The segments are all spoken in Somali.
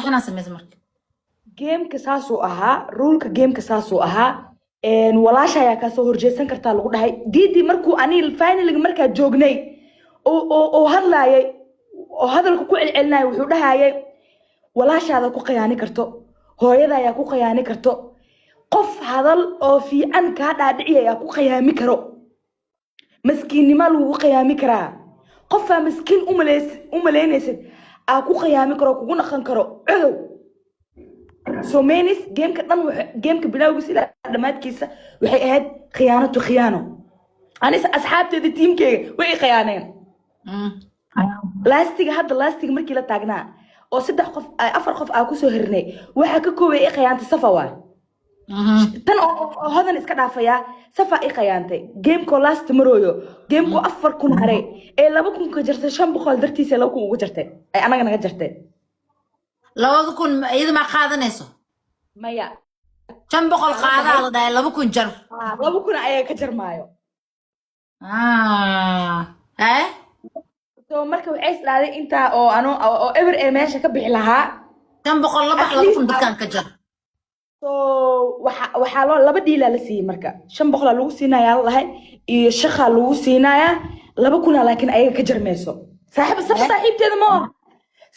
Saxnaa samaysa marka. Gameka saasuu ahaa, ruleka gameka saasuu ahaa. Walaasha ayaa kaasoo horjeesan kartaa lagu dhahay. Diidi markuu aniga finaliga markaa joognay oo hadlaayay oo hadalka ku celcelinayay, wuxuu dhahayay walaashaada ku khiyaani karto, hooyada ayaa ku khiyaani karto, qof hadal oo fiican kaa dhaadhici ayaa ku khiyaami karo, maskiinnimo lagugu khiyaami karaa, qofaa maskiin umalaynaysid aa ku khiyaami karo, kugu naqan karo codow. So means gameka dhan gameka bilowgiisa ilaa dhammaadkiisa waxay ahayd khiyaanatu khiyaano. Anis asxaabteeda, teamkeyga way i khiyaaneen. Lastiga hadda, lastiga markii la taagnaa oo saddex qof, afar qof aa kusoo hirnay, waxaa ka koobay i khiyaantay Safa. Waa tan oo Hodan iska dhaafayaa. Safa i khiyaantay gamekoo last marooyo, gamekoo 4,000 haray ee 2,000 ka jartay, 500 dartiisa 2,000 uga jartay, ay anaga naga jartay. 2,000 iyada maa qaadanayso? Maya. 500 qaadaa la dhahay, 2,000 jar. 2,000 ayaga ka jarmaayo. Ah. Eh. So marka waxay isdhahday intaa oo ano oo eber ee meesha ka bixi lahaa. 500 la bax, At 2,000 least dadkan ka jar. So waxaa loo laba dealaa la siiyey. Marka 500-aa lagu siinayaa la dhahay iyo shaqaa lagu siinayaa, 2,000-a laakiin ayaga ka jarmayso. Saaxiib Safa, saaxiibteeda ma og.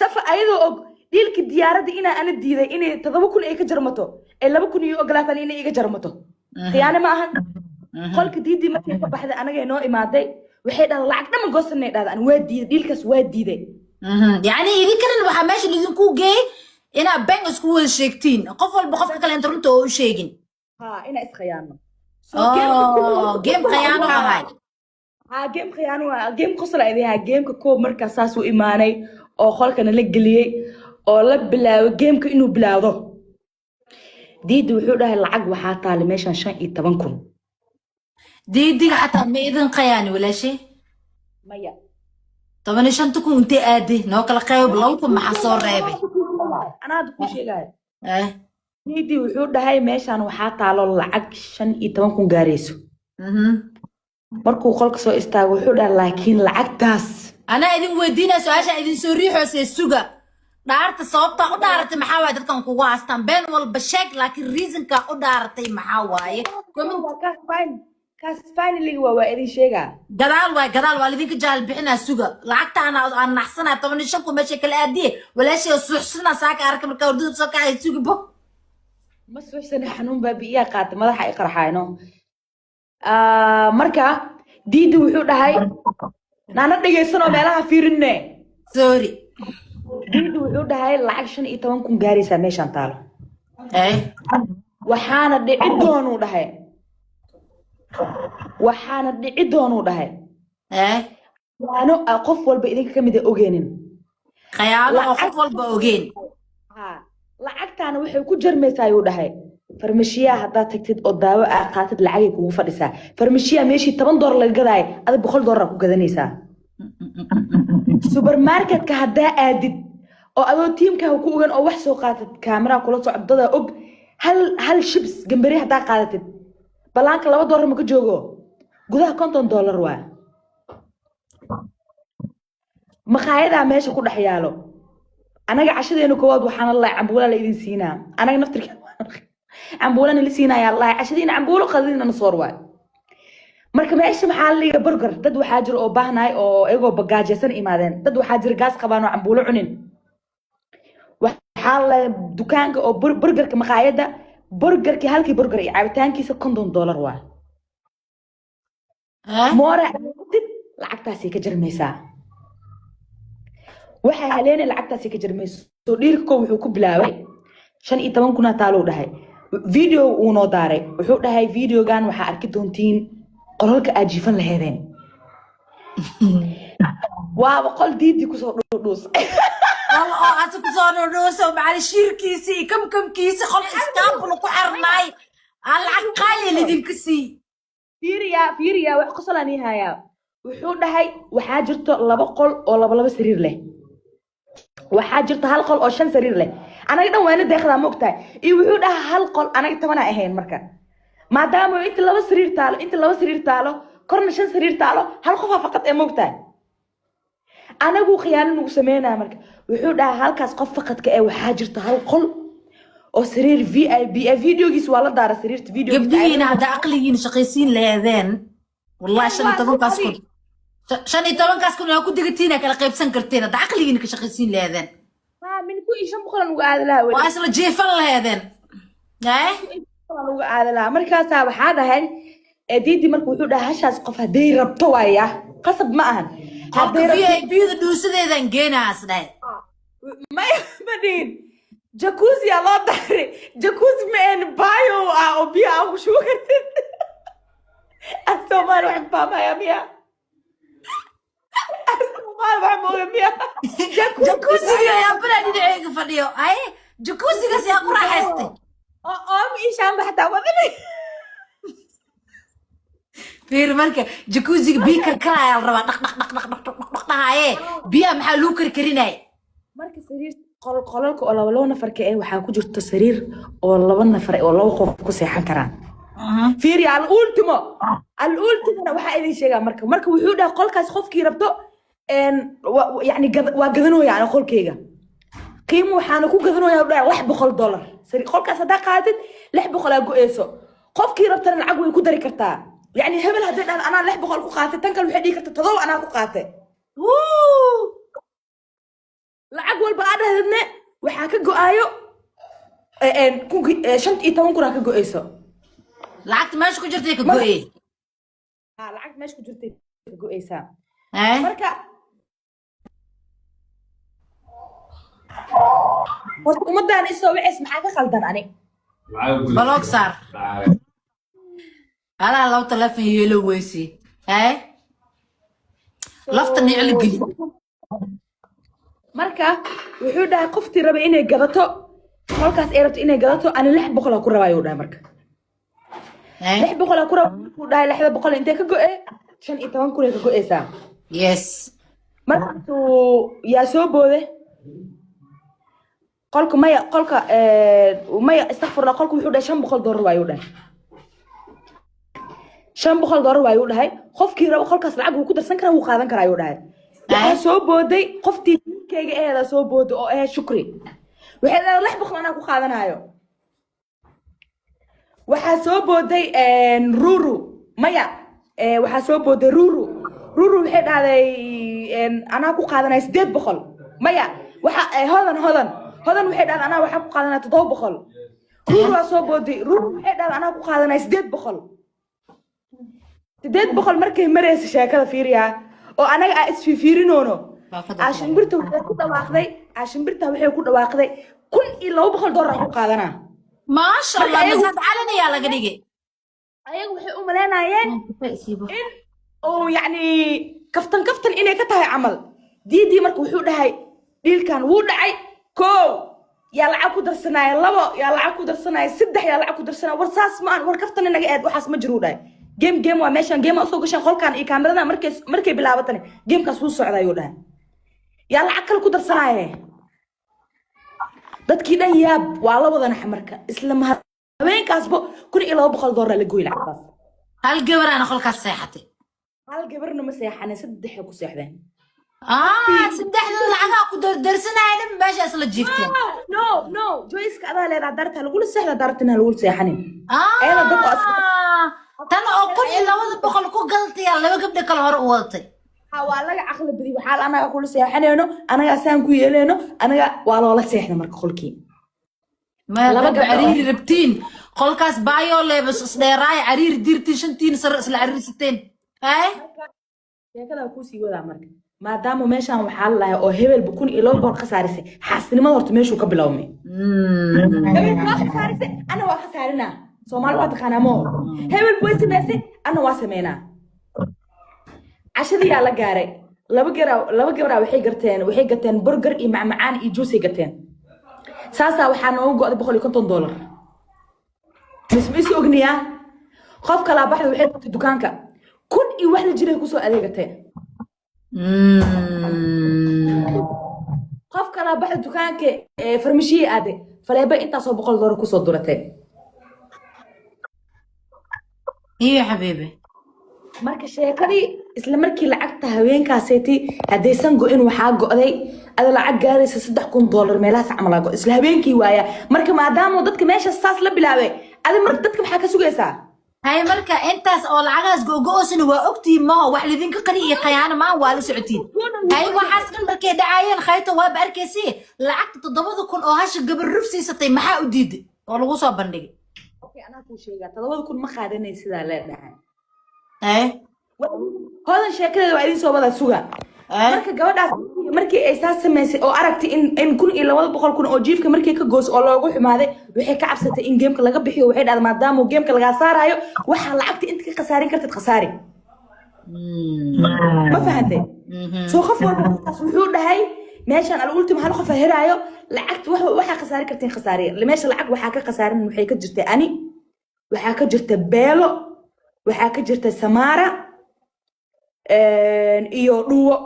Safa ayadoo og dealka diyaaradda inaa ana diiday inay 7,000 ay ka jarmato, ee 2,000 iyo ogolaataan inay iga jarmato, khiyaano ma ahan. Qolka Diidii markay ka baxday, anaga noo imaaday, waxay dhahday lacag dhama goosanay. Dhahda ani waa diiday dealkaas, waa diiday. Yacni idinkanan waxaa meesha lidinku geeyey inaad been isku wada sheegtiin, qof walba qofka kale inta runta oo u sheegin. Ha, inaa iskhiyaano. So Oh, game khiyaano ahay. Ha, game khiyaano waa game qosla idin. Ha, gameka koob markaa saas u imaanay oo qolkana la geliyey oo la bilaabay gameka inuu bilaawdo, Diidi wuxuu dhahay lacag waxaa taale meeshan 15,000. Diidiga xataa ma idin khayaani, walaashay? Maya. 15-ta kun intee aaday? Noo kala qayb, 2,000 maxaa soo reebay? Anaa hadda kuu sheegaayo. Eh. Diidi wuxuu dhahay meeshan waxaa taalo lacag 15,000 gaarayso. Markuu qolka soo istaago wuxuu dhahay laakiin lacagtaas Anaa idin weydiinaya su-aasha, idin soo riixoosee. Suga, dhaarta sababtaa u dhaaratay maxaa waaye? Dadkan kugu haastaan, been walba sheeg, laakiin reasonkaa u dhaaratay maxaa waaye? Comment. Waa kaas fine, kaas finally waa idin sheegaa. Gadaal waay, gadaal waa lidinka jaahil bixinaa. Suga, lacagta ana aan naxsanaa, 15,000 meesha kala aadiye. Walaashay suuxsana saaka arka markaa hurdada soo kacay. Sugi bo. Ma suuxsana, xanuun baa biiyaa qaatay, madaxa i qarxayno. Marka Diidi wuxuu dhahay naana dhegaysanoo meelaha fiirinne. Sorry. Diidi wuxuu dhahay lacag 15,000 gaaraysaa meeshaan taalo. Eh. Waxaana dhici doonuu dhahay, waxaana dhici doonuu dhahay Eh. waano a qof walba idinka ka mid a ogeenin. Khayaano oo qof walba ogeen. Ha, lacagtaana waxay ku jarmaysaa ayuu dhahay farmashiyaha haddaad tagtid oo daawo aa qaatid, lacagay kugu fadhisaa. Farmashiyaha meeshii $10 laga gadaayo, adig $100 ku gadanaysaa. Supermarketka haddaa aadid oo adoo teamkaaga ku ogan oo wax soo qaatid, kaameraha kula socdada og, hal hal chips gambari haddaa qaadatid, balaanka $2 ma ka joogo, gudaha $50 waa. Maqaayadaa meesha ku dhex yaalo, anaga cashadeena koowaad waxaana la cambuula la idin siinaa. Anaga naftirkeena cambuulana la siinayaa lahay, cashadiina cambuulo, qadadiina soor waay. Marka meesha maxaa la dhiga burger, dad waxaa jira oo baahnaay oo iyagoo bagaajeysan imaadeen, dad waxaa jira gaas qabaan oo cambuulo cunin. Waxaa la dukaanka oo burgerka, maqaayadda burgerkii, halkii burger iyo cabitaankiisa $50 waay. Eh? Moora dib lacagtaasay ka jarmaysaa, waxaa haleena lacagtaasay ka jarmayso. Soo dealka kow wuxuu ku bilaabay 15,000-aa taaluu dhahay. Video uu noo daaray, wuxuu dhahay videogan waxaa arki doontiin qolalka aad jiifan laheedeen. Waaba qol Diidi kusoo dhuudhuus. Qol oo asa kusoo dhudhuuso macali shiirkiisi iyo kamkamkiisi, qol iskaambul ku xirnaay aan lacag qaali lidinka sii. Fiiriya, fiiriya, wax qosolaan ii hayaa. Wuxuu dhahay waxaa jirto laba qol oo laba laba sariir leh, waxaa jirto hal qol oo shan sariir leh. Anaga dhan waana deeqdaa, ma ogtahay? Iyo wuxuu dhahay hal qol, anaga 10-aa ahayn. Marka maadaama inta laba sariir taalo, inta laba sariir taalo, korna shan sariir taalo, hal qofaa faqad ee, ma ogtahay? Anagu khiyaano nagu sameynaya. Marka wuxuu dhahay halkaas qof faqadka ee waxaa jirta hal qol oo sariir VIP ee videogiis waa la daara sariirta videogiis. Gabdhihiina hadda aqligiina shaqaysiin laheedeen, wallahi 15-kaas kun, 15-kaas kun waa ku degatiina, kala qaybsan karteen hadda aqligiina ka shaqaysiin laheedeen. Ha, min 1500 uga aadi lahaa weli. Waa isla jiifan laheedeen, eh. Aan uga aadi lahaa. Markaasaa waxaa dhahay ee diidi. Marka wuxuu dhahay hashaas qof hadday rabto waaya, qasab ma ahan. Qolka Hadday rabto VIP-da dhuusadeedan geenaas dhahay. Maya, ma dhihin. Jacuzzi aa loo daray. Jacuzzi ma een bayo ah oo biyo aa ku shuban kartid. Af Soomaali wax fahmaya miya? Af Soomaali wax mooga miya? Jacuzziga ayaa balaa dhinaceyga fadhiyo. Ay, jacuzzigaas yaa ku raaxaystay. Oo ooma ishaanba xataa wadanay. Fiir, marka jacuzziga biyo karkaraya la rabaa, dhaq dhaq dhaq dhaq dhaq dhaq dhaq dhahaaye. Biyaha maxaa lagu karkarinaya? Marka sariir qol qolalka oo laba laba nafarka eh waxaa ku jirta sariir oo laba nafar oo laba qof ku seexan karaan. Fiiri, al ultimo al ultimona waxaa idin sheegaa. Marka wuxuu dhahay qolkaas qofkii rabto yani waa gadanooya. Ana qolkeyga qiimo waxaana ku gadanooya, dhahay, $600. Qolkaas haddaa qaadatid 600 aa go-eyso. Qofkii rabtana lacag way ku dari kartaa. Yani hebel hadday dhahdo anaa 600 ku qaatay, tan kale waxay dhihi kartaa 7 anaa ku qaatay. Lacag walba aa dhahdadne waxaa ka go-aayo 15,000 aa ka go-eyso. Lacagta meesha ku jirtay ka go-e. Ah, lacag meesha ku jirtay ka go-eysaa. Eh? Marka horta ummadaan isoo waceys, maxaa ka khaldan ani? Block saar alaa laba teleefon yeelo weysi. Eh, lafta niclo geli. Marka wuxuu dhahay qoftii raba inay gadato qolkaas ay rabto inay gadato, ani 600 aa ku rabaa ayuu dhahay. Marka Eh? 600 aa ku rabaa markuu dhahay, 600 intee ka go-e? 15,000 ay ka go-eysaa. Yes. Markaasuu yaa soo boode qolka. Maya, qolka maya, istakfurla. Qolka wuxuu dhahay $500 waayuu dhahay, $500 waayuu dhahay. Qofkii rabo qolkaas lacag wuu ku darsan karaa, wuu qaadan karaa ayuu dhahay. Waxaa soo booday qoftii keyga aheeda soo booday oo ahayd Shukri. Waxay leedahay 600 anaa ku qaadanayo. Waxaa soo booday Ruru. Maya, waxaa soo booday Ruru. Ruru waxay dhahday anaa ku qaadanaya 800. Maya, waxa Hodan, Hodan, Hodan waxay dhahday anaa waxaa ku qaadanaya 700. Ruru waa soo booday. Ruru waxay dhahday anaa ku qaadanaya 800. 800 markay maraysa sheekada, fiiriyaa, oo anaga aa isfiifiirinoono, caashimbirta waxay ku dhawaaqday, caashimbirta waxay ku dhawaaqday $1,200 aan ku qaadanaa. Maasha Marka Allah. ayagu Masaad calinayaa laga dhigay. Ayagu waxay u malaynayeen in oo yacni kaftan kaftan inay ka tahay camal diidii. Marka wuxuu dhahay dhiilkan wuu dhacay. Kow, yaa lacag ku darsanaya? Labo, yaa lacag ku darsanaya? Saddex, yaa lacag ku darsanaya? War saas ma aan, war kaftan inaga aad, waxaas ma jiruu dhahay. Game game waa meeshan, game aa usoo gashaan qolkan iyo kaamiradan. Markay bilaabatane gamekaas wuu socda ayuu dhahay. Yaa lacag kale ku darsanaya? Dadkii dhan yaab waa la wada naxa. Marka isla habeenkaasba $1,200 la gooy lacagtaas. Hal gabaraana qolkaas seexatay? Hal gabarna ma seexanin, saddexay ku seexdeen. Ah, saddexdooda lacagaha ku dardarsanaya dhan meesha isla jiifteen. No, no, joyska adaa leedaha, darta lagula seexda, dartina lagula seexanin. Ayada dad oo Ah, tan oo 1,200 ku gadataya laba gabdho kale hore u wadatay. Ha, waa laga caqli badi. Waxaa anaga kula seexanayno, anagaa saan ku yeelayno, anaga waa loola seexda marka qolkii. Maya, Laba gabdho gabdho. Cariiri rabtiin qolkaas baayoo leebas isdheeraaya, cariiri dirtiin, shantiin sare isla cariirsateen, hay. Sheekada kuusii wadaa. Marka maadaama meeshaan waxaa la lahay oo hebelba 1,200 khasaarisay, xaasinimada horta meeshuu ka bilowmay. Hebel waa khasaarisay, ana waa khasaarinaa. Soomaali waa taqaanaa moo? Hebel way samaysay, ana waa sameynaa. Cashadii yaa la gaaray. Laba gabaraa waxay gateen burger iyo macmacaan iyo juice ay gateen. Saasaa waxaa noogu go'day $150. Misma is ogniyaa? Qof kalaa baxda, waxay tagtay dukaanka, kun iyo wax la jiray kusoo adeegatay. Qof kalaa baxda, dukaanka farmashiye aaday, faleeba intaasoo boqol dollar kusoo duratay. Iyo xabiibi. Marka sheekadii isla markii lacagta haweenkaaseeti haddaysan go-in, waxaa go'day ada lacag gaaraysa $3,000 meelahaas camal aa go isla habeenkii waaya. Marka maadaama dadka meesha saas la bilaabay, adi marka dadka maxaa ka sugaysaa? Hay, marka intaas oo lacagahaas go-go-oosina waa ogtihiin, maho wax lidinka qari iyo khayaano maa, waa la socotiin. Hay, waxaas dhan markay dhacaayeen, khayto waaba arkaysi lacagta 7,000 oo hasha gabar ruf siisatay, maxaa u diiday oo lagu soo bandhigay? Okay, anaa kuu sheegaa, 7,000 ma qaadanay sidaa leedhahay. Eh. Hodan sheekadeeda waa idin soo wada suga. Eh. Marka gabadhaas markii ay saas samaysay oo aragtay in 1,200,000 oo jiifka markii ka goos oo loogu xumaaday, waxay ka cabsatay in gameka laga bixiyo. Waxay dhahday, maadaama uu gameka lagaa saarayo, waxaa lacagta inta ka khasaarin kartid khasaari. Ma fahantay? Soo qof walba markaas wuxuu dhahay, meeshaan al ultima hal qof heraayo lacagta waxaa khasaari kartiin khasaariya. Meesha lacag waxaa ka khasaarin, waxay ka jirtay ani, waxaa ka jirta Beelo, waxaa ka jirta Samaara iyo Dhuwo,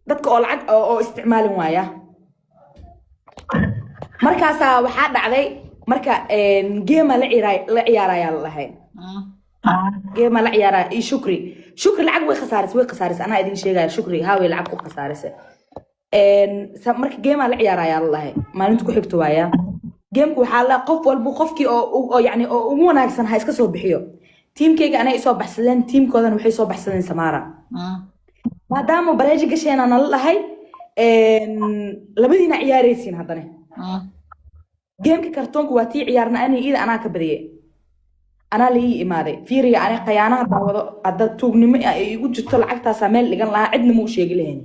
dadka oo lacag oo isticmaalin waaya. Markaasaa waxaa dhacday marka game-a la ciyaar la ciyaarayaa la dhahay, game-a la ciyaaraa iyo Shukri. Shukri lacag way khasaarisay, way khasaarisay, anaa idin sheegaya. Shukri haaway lacag ku khasaarisay. Marka game-a la ciyaarayaa la dhahay maalinta ku xigto waaya. Gameka waxaa la qof walba qofkii oo yani oo ugu wanaagsan ha iska soo bixiyo. Tiimkayga anay isoo baxsadeen, tiimkoodana waxay soo baxsadeen Samaara. Maadaama bareeji gasheena nala dhahay, labadiina ciyaaraysiin. Haddana gameka kartoonka waa tii ciyaarna, ani ida anaa ka badiyay, anaa la ii imaaday. Fiiriya, ani khayaanaha daawado, hadda tuugnimo ay igu jirto lacagtaasaa meel dhigan lahaa, cidna ma u sheegi lahayn.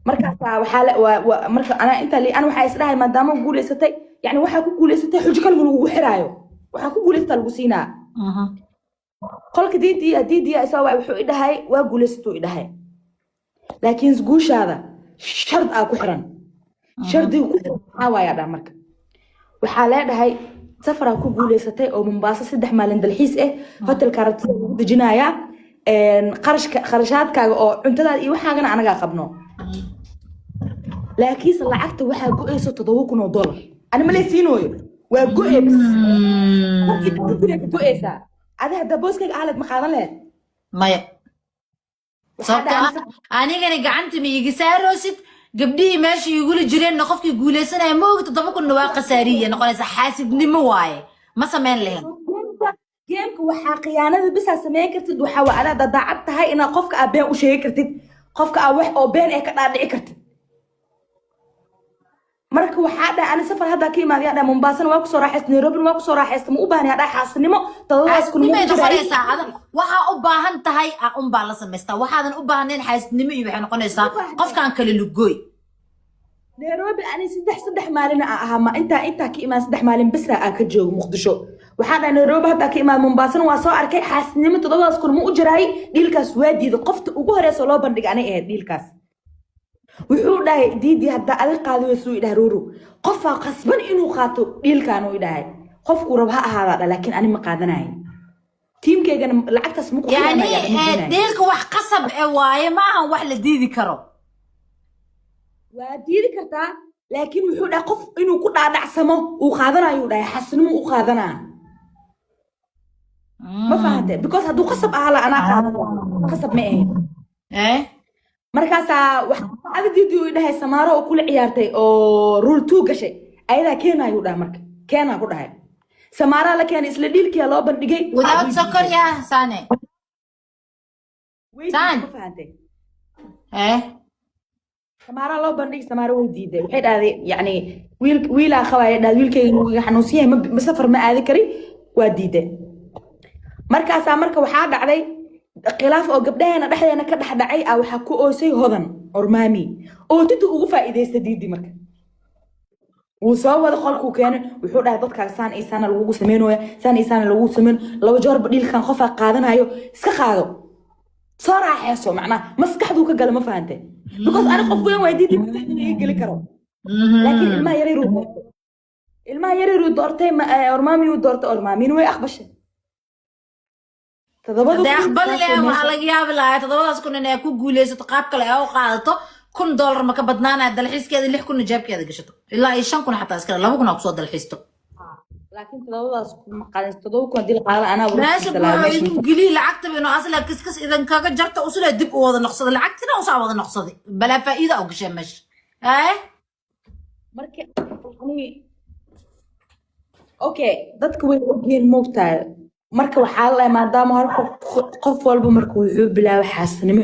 Markaasaa waxaa la waa marka anaa intaa ana waxaa isdhahay, maadaama guuleysatay, yani waxaa ku guuleysatay xujo kalma lagugu xiraayo, waxaa ku guuleysataa lagu siinaa. Qolka diidiya diidiya isoo waay, wuxuu i dhahay, waa guuleysatuu i dhahay, laakiin guushaada shard aa ku xiran. Shardiga ku xiran maxaa waayaa dhaa? Marka waxaa leedhahay, safaraa ku guuleysatay oo Mombaaso 3 maalin dalxiis ah, hotelka rabtida lagu dejinayaa, qarashka kharashaadkaaga oo cuntadaada iyo waxaagana anagaa qabno, laakiinse lacagta waxaa go-eyso $7,000. Ani ma laysiinooyo, waa go-e bas ka go-eysaa. Adi haddaa booskayga ahaled, ma qaadan laheed? Maya, sababtoo ah anigana gacanta ma iiga saaroosid. Gabdhihii meesha igula jireenna qofkii guuleysanaya ma ogi, 7,000-na waa khasaariya noqonaysa. Xaasidnimo waaye, ma samayn lahayn. Gameka waxaa khiyaanada bisaa sameyn kartid, waxaa waa adaa daacad tahay inaad qofka aa been u sheegi kartid, qofka aa wax oo been eh ka dhaadhici kartid. Marka waxaa dhahay, ani safar haddaa ka imaad yaa dhahay, Mombaasana waa kusoo raaxaysta, Nairobina waa kusoo raaxaysta, ma u baahan yaa dhahay xaasidnimo 7,000 ma xaasidnimay ku jiraay. Noqonaysaa ada waxaa u baahan tahay a unbaa la samaystaa, waxaadan u baahnayn xaasidnimo iyo waxay noqonaysaa qofkan kale lugooy. Nairobi ani saddex maalin aa ahaa, ma intaa ka imaan, 3 maalin bisa aa ka joogo Muqdisho. Waxaa dhahay, Nairobi haddaa ka imaad, Mombaasana waa soo arkay, xaasidnimo 7,000 ma u jiraay. Dealkaas waa diiday. Qofta ugu horeysa loo bandhigay anay ahayd dealkaas. Wuxuu dhahay diidi, haddaa adi qaadi weysuu idhahay Ruuru, qofaa qasban inuu qaato dealkaan uu idhahay, qofkuu rab ha ahaadaa dha, laakiin ani ma qaadanayo, tiimkaygana lacagtaas ma ku yani khiyaanaya, ma doonayo. Dealka wax qasab e waaye, ma ahan wax la diidi karo. Waa diidi kartaa, laakiin wuxuu dhahay qof inuu ku dhaadhacsamo uu qaadanayo, dhahay xasinimo u qaadanaa, ma fahante? Because hadduu qasab ahaa la anaa qaadan lahaa. Qasab ma ahayn. Eh. Markaasaa waxa diidi uu dhahay, Samaaro oo kula ciyaartay oo rule two gashay ayadaa keenayuu dhahay. Marka keenaa ku dhahay, Samaaraa la keenay, isla dealkiyaa loo bandhigay. Without sokor ya sane. Way Saan. diiday, ma fahantay? Eh. Samaara loo bandhigay, Samaara way diiday. Waxay dhahday, yacni wiil wiilaa qabaya dhahday, wiilkayga wuu iga xanuunsan yahay, ma safar ma aadi kari. Waa diiday. Markaasaa marka waxaa dhacday khilaaf oo gabdhaheena dhexdeena ka dhex dhacay ah. Waxaa ku oosay Hodan Ormaami oo titi ugu faa'iidaysta diidi. Marka wuu soo wada qolkuu keenay, wuxuu dhahay, dadkaaga saan iyo saana lagugu sameynooya, saan iyo saana lagugu sameyn, laba joorba dealkan qofaa qaadanayo, iska qaado, soo raaxeyso. Macnaha maskaxduu ka gala, ma fahante? Because ani qof weyn waay, diidi maskaxda iga geli karo, laakiin ilmaha yaryaruu doortay, ilmaha yaryaruu doortay, Ormaamiyuu doortay, Ormaamina way aqbashay toddobada hadday kun aqbali saasoo lahayn, waxaa meesha laga yaabi lahaa 7,000 inay ku guuleysato, qaab kale ay u qaadato, $1,000 ma ka badnaanaya dalxiiskeeda, 6,000-na jeebkeeda gashato, ilaa iyo 5,000 xataa iskale, 2,000 aa kusoo dalxiisto. Laakiin 7daas kun ma qaadan. 7,000 haddii la qaado, anaa Meesha warkiisa lahaa buuxo meesha. Idin geliyi lacagtaba inuu asla kiskas idinkaga jarta, usula dib u wada noqsaday, lacagtina usaa wada noqsaday, balaa faa'iida u gashay meesha, eh. Marka yani, okay, dadka way ogyihiin, moogtahay. Marka waxaa la dhahay, maadaama hal qof, qof walba marka wuxuu bilaabay xaasidnimo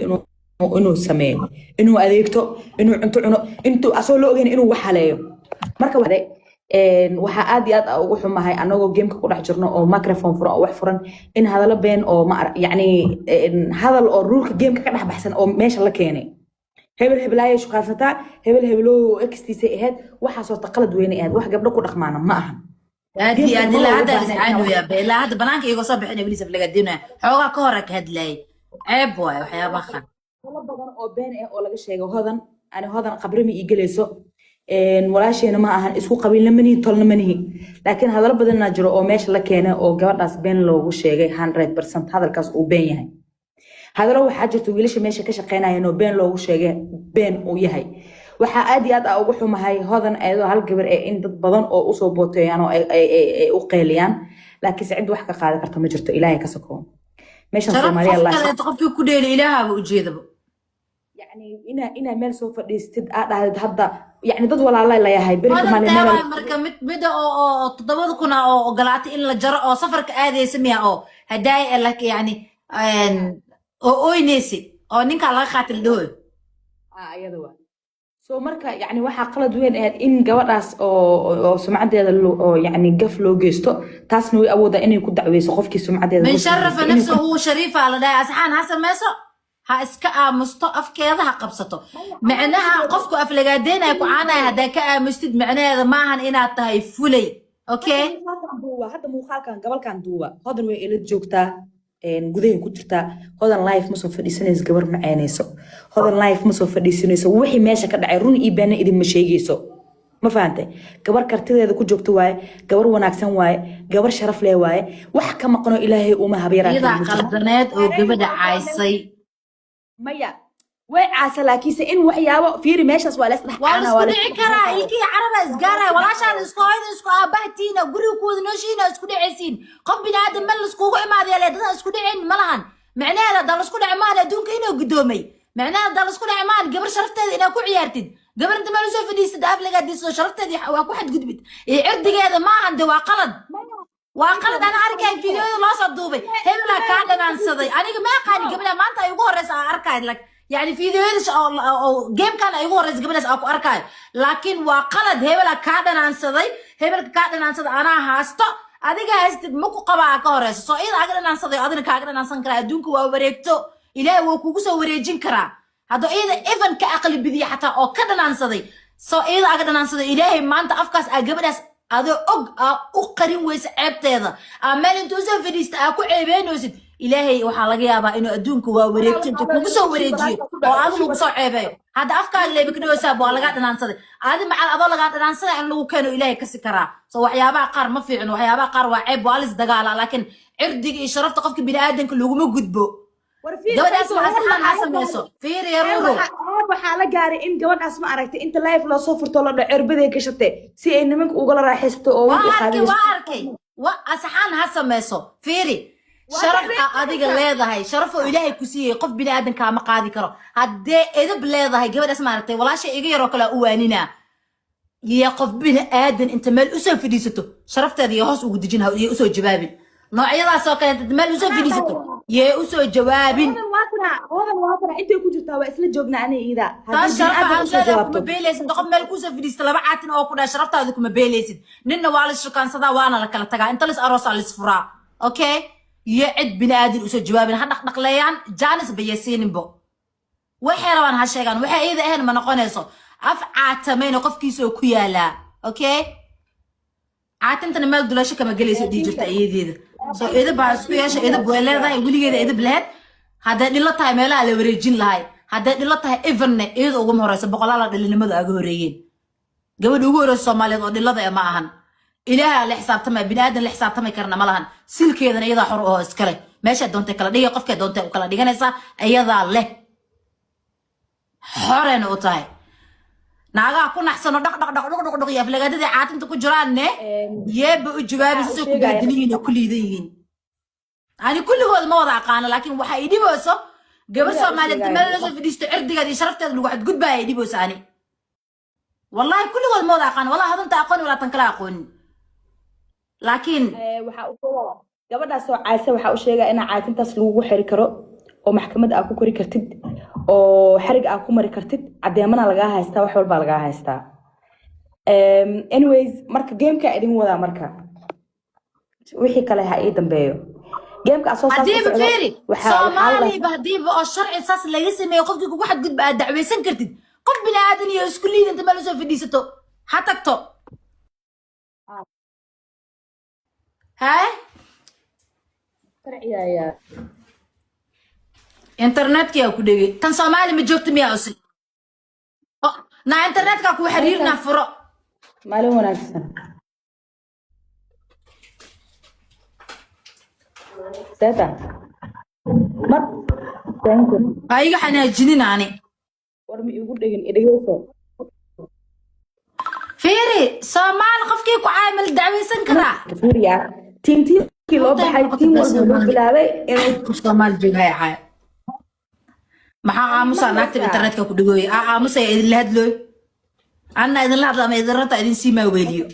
inuu sameeyo, inuu adeegto, inuu cunto cuno, intuu asoo la ogeyn inuu wax haleeyo. Marka waxaa aad iyo aad ugu xumahay, anagoo gameka ku dhex jirno oo microphone furan oo wax furan, in hadallo been oo ma yacni hadal oo ruleka gameka ka dhex baxsan oo meesha la keenay, hebel heblaayay shukaansataa, hebel hebelow extiisay ahayd. Waxaas horta qalad weyne ahayd, wax gabdho ku dhaqmaana ma ahan. Aad iyo aad. Gameka Ilaa ma hadda looga baahna inaa wax iscaanoyaa be, ilaa hadda banaanka igoo soo bixin ibliis aflagaadinaya, xoogaa ka hore ka hadlayay. Ceeb waaye waxyaabaha qaar. Hadallo badan oo been ah oo laga sheego Hodan. Ani Hodan qabri ma ii gelayso. Walaasheena ma ahan, isku qabiilna manihi, tolna manihi, laakiin hadallo badanaa jiro oo meesha la keenay oo gabadhaas been loogu sheegay, 100% hadalkaas uu been yahay. Hadallo waxaa jirta wiilasha meesha ka shaqeynayeen oo been loogu sheegay, been uu yahay. Waxaa aad iyo aad ugu xumahay Hodan ayadoo hal gabar eh in dad badan oo usoo booteeyaan oo ay u qeyliyaan, laakiinse cid wax ka qaadi karta ma jirto, Ilaahay ka sokow meeshan. Sharaf Soomaaliya qof Allah kaleeto qofkii ku dheeli, Ilaahaaba ujeedaba. Yani inaa meel soo fadhiistid, aa dhahdid hadda, yani dad walaalay layahay berika Hodan maalin teewaay. meel. Marka mid mida oo 7,000 ah oo ogolaatay in la jaro oo safarka aadaysa miya, oo hadaay lak yani oo oynaysi oo ninkaa laga qaatay la dhahoyo? Ah, ayada waa. So marka yani waxaa qalad weyn ahayd in gabadhaas oo sumcadeeda oo yani gaf loo geysto. Taasna way awoodaa inay ku dacweyso qofkii sumcadeeda من gaf loo sharafa geysto inay nafsahu shariifa la dhahay. Asxaan ha samayso, ha iska aamusto, afkeeda ha qabsato. Micnaha qofku aflagaadeynaya ku caanaya haddaa ka aamustid, micnaheeda maahan inaad tahay fulay, okay? Muuqaalkan duuba hadda, muuqaalkan gabalkan duuba. Hodan way ila joogtaa, gudahay ku jirtaa. Hodan live ma soo fadhiisanayso, gabar ma caynayso. Hodan live ma soo fadhiisanayso. Wixii meesha ka dhacay run iyo beena idinma sheegayso, ma fahantay? Gabar kartideeda ku joogto waaye, gabar wanaagsan waaye, gabar sharaf leh waaye. Wax ka maqano Ilaahay uma habyaraatee Iyadaa ma jirto. qaldaneed oo gabadha caysay. Maya, way caasa, laakiinse in waxyaabo fiiri meeshaas waa lees dhex Waa caanaa, laisku waa dhici karaa, ilkii caraba isgaaraya. Walaashaada isku hooyada isku aabahtiina, guriga ku wada nooshiina, isku dhicaysiin. Qof bini aadam meel laiskugu imaadaya le dadaan isku dhicin ma lahan. Micnaheeda haddaan laisku dhici maahan adduunka inuu gudoomay. Micnaheeda haddaan laisku dhici maahan gabar sharafteeda inaad ku ciyaartid, gabar inta meel usoo fadhiisatid aflagaa diiso, sharafteeda waa ku xadgudbid iyo cirdigeeda maahan. De waa qalad, waa qalad. Ana arkay fiidiyoda loo soo duubay, hebelaa kaa dhanaansaday. Aniga ma aqaani gabadha, maanta ay ugu horeysa aan arkay, like yani fiidiyoyada oo gamekan ay ugu horeysa gabadhaas aan ku arkaayo, laakiin waa qalad. Hebelaa kaa dhanaansaday, hebelka kaa dhanaansaday anaa haasto, adiga haystid ma ku qabaa ka horeysa. Soo iyada aga dhanaansaday, adina kaaga dhanaansan karaa. Adduunka waa wareegto, Ilaahay wuu kugu soo wareejin karaa. Hadduu iyada even ka aqli bidiya xataa oo ka dhanaansaday, soo iyada aga dhanaansaday, Ilaahay maanta afkaas aa gabadhaas adoo og aa u qarin weysa ceebteeda, aa meel intuu usoo fadhiista aa ku ceebeynaysid, Ilaahay waxaa laga yaabaa inuu adduunka waa wareegto intuu kugu soo wareejiyo oo adigu lagu soo ceebeeyo. Hadda afkaaga leeba ka dhawaysaa, waa lagaa dhanaansaday. Adi macal adoo lagaa dhanaansaday in lagu keeno Ilaahay kasi karaa. So waxyaabaha qaar ma fiicno, waxyaabaha qaar waa ceeb, waa lis dagaala, laakiin cirdiga iyo sharafta qofka biniaadanka laguma gudbo. Gabadhaas waa saxan, ha samayso. Fiiri yaruuro. Waxaa la gaaray in gabadhaas, ma aragtay, inta live loo soo furto la dhaco cirbaday gashatay si ay nimanka ugala raaxaysato oo Waa wixii arkay. qaadayso. Waa arkay. Wa asxaan ha samayso. Fiiri, sharaf aa adiga leedahay, sharaf oo Ilaahay ku siiyey, qof bini aadan kaama qaadi karo. Haddee edab leedahay gabadhaas, maaragtay, walaasha iga yaroo kale u waaninaa iyo qof bini aadan inta meel usoo fadhiisato sharafteeda iyo hoos ugu dejin iyo usoo jawaabin. Noocyadaas oo kale inta meel usoo fadhiisato yee usoo jawaabin. Hodan waatana, Hodan waatana, intay ku jirtaa waa isla joognaa aniga iyada. Taas Haddii sharaf bini'aadan aad usoo leedahay jawaabto kuma beelaysid. Inta qof meel kusoo fadhiista laba caatin oo ku dhaha sharaftaada kuma beelaysid. Ninna waa la shukaansadaa, waana la kala tagaa, inta lis aroosaa lis furaa, okay? Iyo cid bini aadan usoo jawaabin, ha dhaqdhaqleeyaan, jaanis bayay siininbo. Waxay rabaan ha sheegaan, waxay iyada ahayn ma noqonayso. Af caatamayna qofkiisa oo ku yaalaa, okay? Caatintana meel dulasho kama gelayso, dhihi jirta iyadeeda. So idab baa isku yeesha, idab way leedahay, weligeeda idab laheyd. Hadday dhilo tahay meelaha la wareejin lahay, hadday dhilo tahay evenne iyada uguma horeyso, boqolaala dhilinimada aga horeeyeen. Gabadha ugu horeysa Soomaaliyeed oo dhilada eh ma ahan. Ilaaha la xisaabtamaya, bini aadan la xisaabtamay karna ma lahan. Silkeedana iyadaa xor oo iskale, meesha doontay kala dhigay, qofkay doontay u kala dhiganaysaa, iyadaa leh, xoreena u tahay. Naagaha ku naxsano dhaq dhaq dhaq dhaq dhaq dhaq iyo aflagaadadii caatinta ku jiraanne yeeba u jawaabaysa Waxaa u say ku sheegaya baadilan yihiin oo ku liidan yihiin. Ani kulligood ma wada aqaano, laakiin waxa i dhibayso gabar Gabadha u Soomaaliyeed sheegaya. meel lasoo fadhiisto cirdigeeda iyo sharafteeda lagu xadgudbaya i dhibayso. Ani wallahi kulligood ma wada aqaano, wallahi hadanta aqooni walaa tan kala aqoonin, laakiin Waxaa u sheegaya gabadhaas oo caaysa, waxaa u sheegaya inaa caatintaas lagugu xiri karo oo maxkamad aa ku kori kartid oo xarig aa ku mari kartid, cadeemana lagaa haystaa, wax walbaa lagaa haystaa. Anyways, marka gameka idin wadaa, marka wixii kale ha ii dambeeyo. Gameka asoo saas u Haddiiba socdo, fiiri, waxaa la Soomaaliba haddiiba oo sharci saas laga sameeyo, qofkii kugu xadgudba aad dacwaysan kartid, qof bini aadan iyo isku liidanta meel usoo fadhiisato ha tagto haye. Sharciga ayaa Internetka ku dhegay. Tan Soomaali ma joogto miyaa usi na internetka ku xiriirna furo. Maalin wanaagsan Zeta. Mar thank you. Ha iga xanaajinin ani. War ma iigu dhegin, idhegeyso. Fiiri, Soomaali qofkii ku caamil dacwaysan karaa. Fiiriya, tiim tiimkii loo baxay, tiim walba wuxuu bilaabay inuu Qof Soomaali jooga hay caay. Maxaa aamusaa? Naagta internetka ku dhegooy aa aamusaya, idinla hadlooy, anna idinla hadla ama idin ranta idin sii maaweeliyo.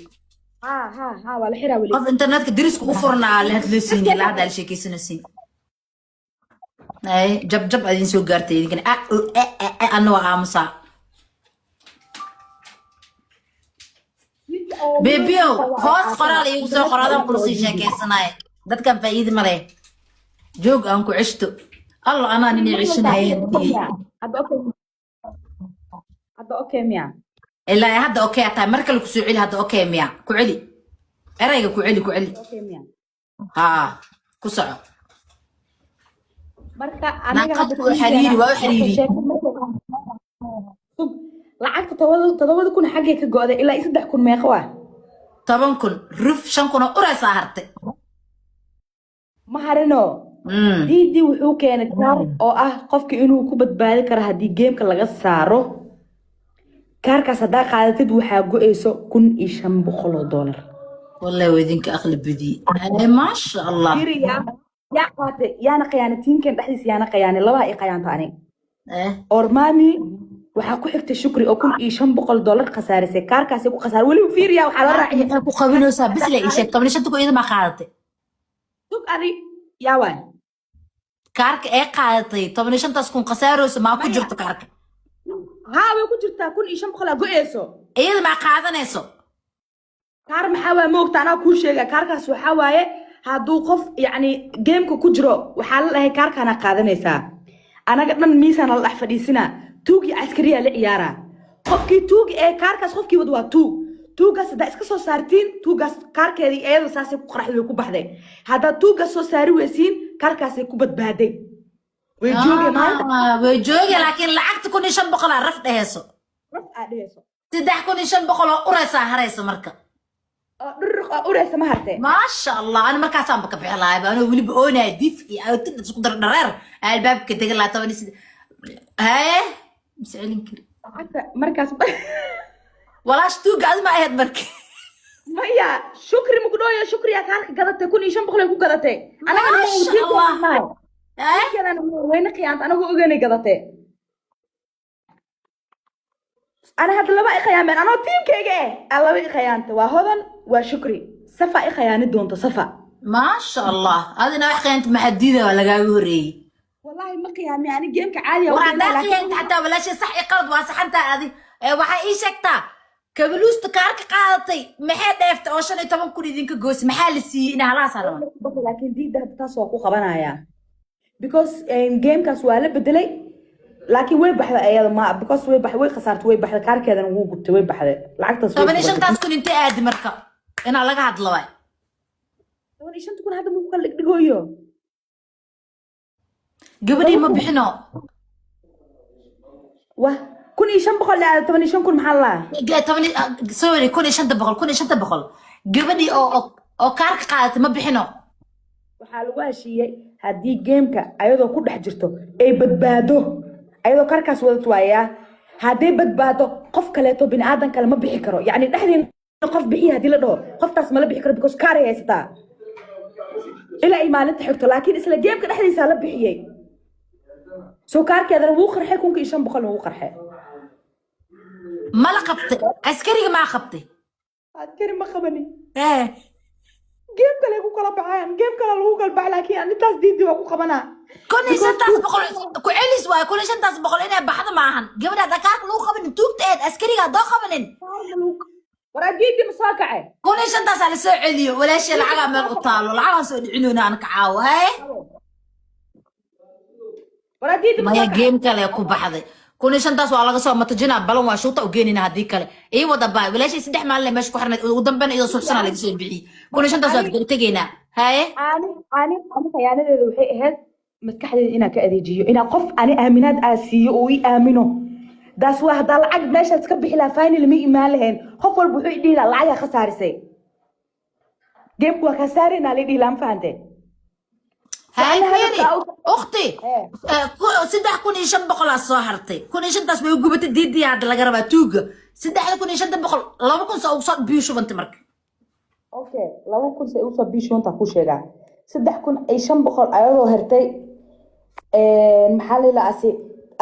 Ha ha ha, waa la xiraa weli. Qof internetka deriska u furna aa la hadloosin, la hadda la sheekaysanaysiin. Ay jab jab idin soo gaartay idinkana a o e e e, anna waa aamusaa. Bebiyow, hoos qoraal iigu soo qor, adaan kula sii sheekaysanaya. Dadkan faa'iidi ma leh, joog aan ku ceshto. Alla anaa nin i ceshanaya hadiyey. Hadda okay, hadda okay miya? Ilaa hadda okay tahay. Mar kale ku soo celi. Hadda okay miya? Ku celi erayga, ku celi, ku celi. Okay miya? Haa, ku soco. Marka anaga hadda Naaqadku u xiriiri, waa u xiriiri. Sug, lacagta 7,000 xaggee ka go'day? Ilaa iyo 3,000 meeqa waa? 10,000 ruf, 5,000 oo uraysaa hartay. Ma harino. Diidi wuxuu keenay kaar oo ah qofka inuu ku badbaadi karo haddii gameka laga saaro. Kaarkaas haddaa qaadatid waxaa go'ayso $1,500. Wallahi waa idinka aqli badiyey. Ay, maasha Allah. Fiiriya, yaa qaatay, yaana khiyaanay? Tiimkan dhexdiisa yaana khiyaanay? Labaa i khiyaanta ani. Ormami waxaa ku xigtay Shukri oo $1,500 khasaarisay, kaarkaasay ku khasaar weliba. Fiiriya, waxaa la raaciyay Maxay ku qabinaysaa? Bisle ii sheeg, 15,000 iyada maa qaadatay? Sug, adi yaa waay? Kaarka ee qaadatay 15-taas kun khasaarayso maa ku jirto kaarka? Haa, way ku jirtaa, 1,500 aa go'ayso. Iyada maa qaadanayso? Kaar maxaa waay? Moogta, anaa kuu sheega. Kaarkaas waxaa waaye hadduu qof yacni gameka ku jiro, waxaa la dhahay kaarkaana qaadanaysaa. Anaga dhan miisaana la dhex fadhiisinaa, tuugii caskariyaa la ciyaaraa. Qofkii tuugi ee kaarkaas qofkii wad waa tuug. Tuugaas haddaa iska soo saartiin, tuugaas kaarkeedii iyada saasay ku qaraxday, way ku baxday. Haddaad tuugaas soo saari weysiin, kaarkaasay ku badbaaday, way joogay maalinta. Ah, way jooge, laakiin lacagta 1,500 aa raf dheheyso. Raf aa dhehayso. 3,500 oo uraysaa haraysa marka. Oo dhurruq oo ureysa ma hartee. Maasha Allah, ani markaasaanba ka bixi lahay anoo weliba oonaya dif iyo awtin isku dar dhareer albaabka degan lahaa 18. Haye, mis celin kari. Lacagta markaas Walaash, tuuga adi ma ahayd marka? Maya, Shukri mukudhooyo, Shukriyaa kaarka gadatay, 1,500 ay ku gadatay. Anagana ma Maasha Allah. Eh? Wayna khiyaanta, anagu ogeynay gadatay. Ana hadda laba i khiyaameen anoo tiimkayga eh aa laba i khiyaanta, waa Hodan, waa Shukri. Safa i khiyaani doonto, Safa. Maasha Allah, adina wax khiyaanta maxadiida waa lagaaga horreeyey. Wallahi ma khiyaami ani, gameka caadiya. War haddaa khiyaanta xataa walaashay sax i qalad waa saxantaa adi. Ee, waxaa ii sheegtaa kabaluusta kaarka qaadatay maxay dheeftay oo 15,000 idinka goosi? Maxaa la siiyey ina halahaasaa rabaa? Laakiin diidda hadda taas waa ku qabanayaa because gamekaas waa la bedelay, laakiin way baxday ayada ma, because way baxday, way khasaartay, way baxday, kaarkeedana wuu gubtay, way baxday lacagtaas way toban iyo gubatay. shantaas kun intee aadi marka inaa laga hadlo waay. 15,000 hadda muu kala dhigdhigooyo. Gabadhii ma bixino. Wah, 1,500 la aada, 15,000 maxaa la lahaa? Sorry, 1,500, 1,500 gabadhii oo kaarka qaadatay ma bixino. Waxaa lagu heshiiyey haddii gameka ayadoo ku dhex jirto ay badbaado, ayadoo kaarkaas wadato waayaa. Hadday badbaado, qof kaleeto bini aadan kale ma bixi karo. Yacni dhexdeena qof bixiya haddii la dhaho, qoftaas mala bixi karo because kaaray haysataa ilaa ay maalinta xigto. Laakiin isla gameka dhexdiisaa la bixiyey, soo kaarkeedana wuu qarxay, 1500-na wuu qarxay. Ma la qabtay askariga? Maa qabtay? Askari ma qabanin. Eh. Game kale ku kala baxayaan, game kale lagu kala baxay, laakiin anintaas diidi waa ku qabanaa. 1500 ku celis waayo. 1500 inay baxdo maahan. Gabadha hadda kaarka lagu qabanin, tuugta eed askariga haddoo qabanin. Waraa, diidi ma soo kacay? Kun iyo shantaasaa lasoo celiyo. Walaashii, lacagaa meel u taalo, lacagaan soo dhicinoyna aan ka caawo haye. Waraa, diidi ma Maya. soo kacay? Game kale ku baxday. 1500-taas waa laga soo matajinaa. Balan waa shuuta u geenina. Haddii kale ii wada baay. Walaashii 3 maalin meesha ku xirnayd, ugu dambena iyadoo suuxsanaa laga soo bixiyey. 1500-taas waa daba tegaynaa haye. Ani khiyaanadeeda waxay ahayd maskaxdeeda inaan ka adeejiyo, inaan qof ani aaminaad aa siiyo oo ii aamino. Daas waa haddaa lacag meeshaas ka bixi lahaa, final ma imaan lahayn. Qof walba wuxuu i dhihi lahaa lacagaa khasaarisay, gameku waa khasaarina la dhihi lahaa. Ma fahante? Haye. Ana Fiiri. hadafka ukhti. Eh. 3500-aa soo hartay. 1500-taas way gubatay. Diidiya hadda laga rabaa tuuga 3500. 2000 soo ugu soo biyo shubantay marka. Okay, 2000 say usoo biishoonta ku sheegaa. 3500 ayadoo hertay, maxaa la yidhaha, asi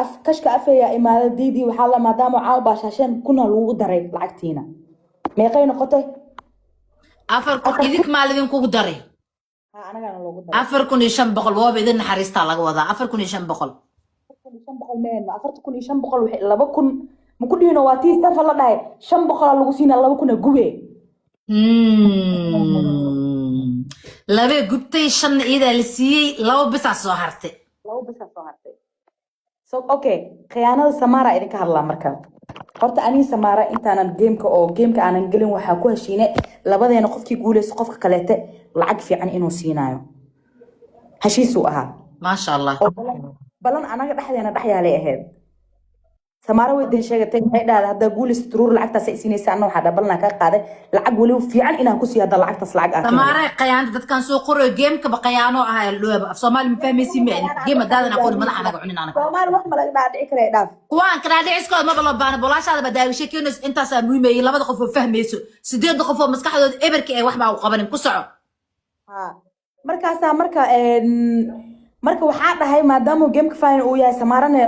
af kashka afeeyaa imaada. Diidii waxaa la maadaama caawa baashaasheen, kuna lagu daray lacagtiina. Meeqay noqotay? 4000 idink maa lidinkugu daray? Ha, anagaana loogu daray. 4500 waaba idin naxariistaa laga wadaa. 4500. 1500 meeno, 4500 waxay 2000 ma ku dhihino. Waa tii safa la dhahay, 500-aa lagu siinaa, 2000-a gube. Labee gubtay, shanna iyadaa la siiyey, laba bisaa soo hartay. Laba bisaa soo hartay. So okay, khiyaanada Samaara idinka hadlaa. Marka horta anii Samaara intaanan gameka oo gameka aanan gelin, waxaa ku heshiinay labadeena qofkii guuleysto qofka kaleete lacag fiican inuu siinaayo. Heshiisuu ahaa. Maasha Allah. Oo balan anaga dhexdeena dhex yaalay ahayd. Samaara way dan sheegatay, waxay dhahday haddaa guuleysto turuur lacagtaas ay siinaysa. Anna waxaa dhaha balanaa kaa qaaday lacag weliba fiican inaan ku siiyo haddaa lacagtaas lacag aa ka helo. Samaare qayaanta dadkan soo qorayo gamekaba qayaano ahaa dhooba. Af Soomaali ma fahmaysi ma game haddaadan aqooni madaxa naga cunin anaga. Soomaali wax ma laga dhaadhici kara, dhaaf. Kuwaan kanaadhiciskooda maba loo baana. Bolaashaada baa daawishay keenayso. Intaasaa muhiimayay. Labada qof oo fahmayso, sideedda qof oo maskaxdooda eberka ee waxbaa u qabanin ku soco. Ha. Markaasaa marka marka waxaa dhahay maadaama gameka final uu yahay, Samaarane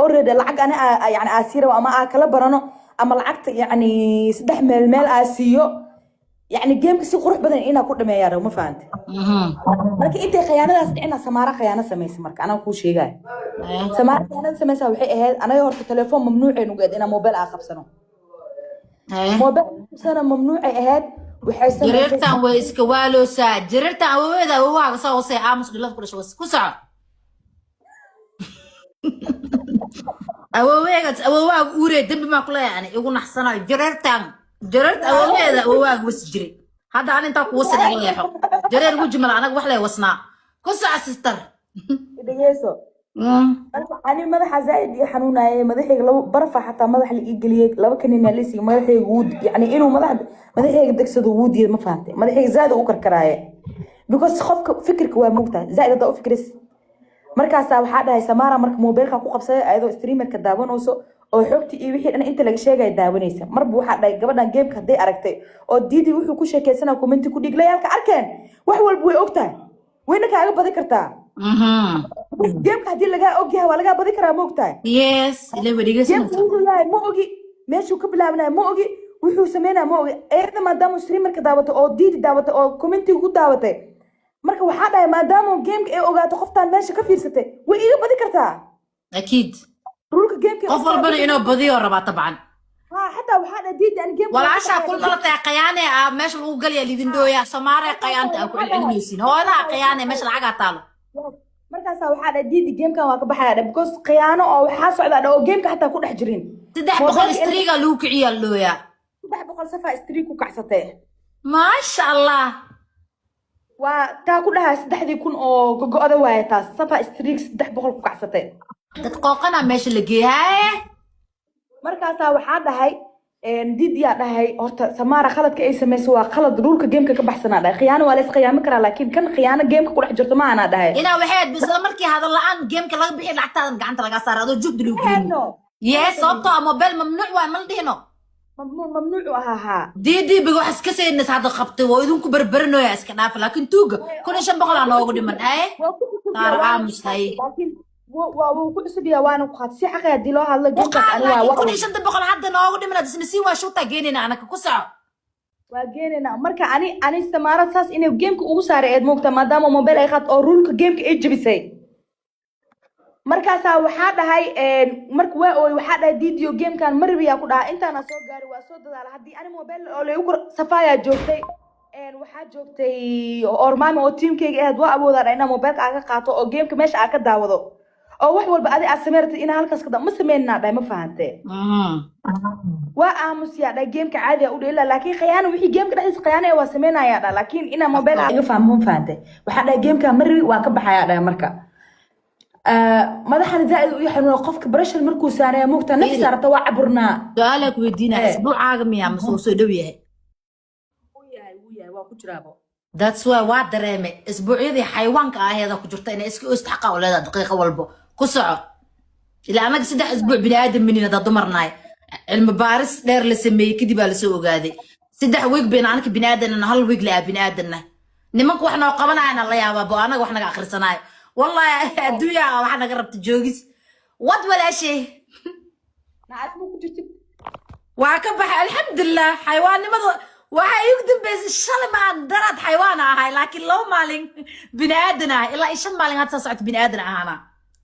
already lacag ani yani aa sii rabo ama aa kala barano ama lacagta yani saddex meel meel aa siiyo, yani gameka si qurux badan inaa ku dhameeyaa rabo. Ma fahante? Marka intay khiyaanadaas dhicina, Samaara khiyaano samaysa. Marka anaa kuu sheegaya, Samaara khiyaanada samaysa waxay ahayd anaga horta telefoon mamnuucay nugu ahayd inaan mobile aa qabsano. Mobile qabsano mamnuucay ahayd. Waxay samaysay Jareertan way iska waaloosaa. Jareertan awoweeda awowaaga soo wasay. Aamus, dhilada ku dhashay was ku soco. Awoweega awowaaga uuree dembi maa kuleeyahay ani igu naxsanayo. Jareertan jareerta awoweeda awowaaga wasi jiray. Hadda ani intaa kuwasi naga leexo. Jareer weji mala anaga wax lee wasnaa. Ku soco, sister. Dhegeyso. Marka ani madaxa zaaid ii xanuunayay, madaxayga laba barafa xataa madaxa la ii geliyey, laba kanina la siiyey. Madaxayga wuu yani inuu madaxayga degsado wuu diiday. Ma fahantay? Madaxayga zaaid u karkaraaye because qofka fikirka waa moogtahay, zaaid haddaa u fikris. Markaasaa waxaa dhahay Samaara marka mobilka ku qabsaday ayadoo streamerka daawanayso oo xogtii iyo wixii dhan inta laga sheegaya daawanaysa. Marba waxaa dhahay gabadhan gameka hadday aragtay oo diidii wuxuu ku sheekeysanaa commenti ku dhiglayaalka arkeen, wax walba way ogtahay, wayna kaaga badi kartaa. Gameka haddii lagaa ogyahay waa lagaa badi karaa, ma ogtahay? Yes, ilaa Gameka dhegeysanaysa. wuxuu yahay ma ogi, meeshuu ka bilaabanayo ma ogi, wuxuu sameynaya ma ogi. Eeda maadaama streamerka daawatay oo diidi daawatay oo commentiga ku daawatay, marka waxaa dhahay maadaama gameka ay ogaato qoftaan meesha ka fiirsatay, way iga badi kartaa. Akiid. Ruleka gameka. Qof walbana inuu badiyo rabaa tabcan. Ha, xataa waxaa dhahay diidi ani gameka. Walaashaa kul dhalatay qayaane ah meesha lagu galaya lidin dhooya. Soomaaliya qayaanta aa ku celcelinaysiin. Hooyadaha qayaane meesha lacagaa taalo. Markaasaa waxaa dhahay diidi gamekan waa ka baxaya dha because khiyaano oo waxaa socdaa dha oo gameka xataa ku dhex jirin. 300 streakga lagu kiciyaa looyaa. 300 safaa streak ku kacsatee. Maasha Allah. Waa taa ku dhahaa 3000 oo gogo'da waaye taas safaa streak 300 ku kacsatay. Dad qooqana meesha la geeyahaye. Markaasaa waxaa dhahay didiyaa dhahay horta Samaara khaladka ay samayso waa khalad ruleka gameka ka baxsanaa dhahay. Khiyaano waa la isqiyaami karaa, laakiin kan khiyaano gameka ku dhex jirto ma anaa dhahay. Inaa waxay ahayd isla markii hadal la-aan gameka laga bixi, lacagtaadan gacanta lagaa saara adoo jugdi lagu gelin. No. Yee, sababtoo ah mobile mamnuuc waay, ma la dhihino? Mamnuuc, mamnuucu ahaa, haa. Diidiibiga wax iska saynas hadda qabtay waa idinku berberinoya, iska dhaafa, laakiin tuuga 1500 aa noogu dhiman aye. Waa ku cusub Saar yahay, waana aamus hay. Laakiin waa wuu ku cusub yahay, waana ku qaatay si xaqi haddii loo hadlo u gamekaas qaad ani waa laakiin waa 1500 hadda noogu dhiman hadda isna waa shuutaa geenayna anaka, ku soco. Waa geenayna. Marka ani Samaarad saas inay gameka ugu saaray eed moogta, maadaama mobile ay qaat oo ruleka gameka ay jebisay. Markaasaa waxaa dhahay, marka waa ooy, waxaa dhahay, "Diidiyo, gamekan ma rabiyaa," ku dhaha. "Intaana soo gaaray, waa soo dadaala. Haddii ani mobile oo laygu kor safaayaa joogtay, waxaa joogtay ormaami oo teamkayga ahayd, waa awoodaa dha inaa mobileka aa ka qaato oo gameka meesha aa ka daawado oo wax walba adi aad samey rabtid inaa halkaas ka ma sameynaa," dhahay. Ma fahantee? Waa aamusyaa dhahay, gameka caadiga u dheela, laakiin khiyaano wixii gameka dhexdiisa khiyaano waa sameynayaa dha, laakiin inaa mobile aa iga fahmo, ma fahante? Waxaa dhahay, "Gameka ma rabi, waa ka baxayaa," dhahay. Marka madaxana zaaid u xanuuna, qofka pressure markuu saaraya, mugta nafsi saarata, waa caburnaa. Su-aalaa ku weydiinaya. Eh. Isbuucaaga miyaa mase uu soo dhow yahay? Wuu yahay, wuu yahay, waa ku jiraabo. That's why waa dareemay isbuucyadii xayawaanka aheeda ku jirta inay iska oost xaqa u leedahay daqiiqo walbo. Ku soco. Ilaa anaga 3 isbuuc bini aadam minin haddaa dumarnahay. Cilmi baaris dheer la sameeyey kadib aa lasoo ogaaday 3 week bayna anaka bini aadanna, hal week la ah bini aadanna. Nimanku wax noo qabanayana la yaabaa bo anaga wax naga akhrisanaayo. Wallahi adduunya waxa naga rabta joogis wad walaashay. Nacas ma ku jirtid? Waa ka baxay, alxamdulilah. Xayawaannimadu waxaa iigu dambeysay shalay maan daraad xayawaan ahay, laakiin 2 maalin bini aadan ahay, ilaa iyo 5 maalin hadda soo socota bini aadan ahaana.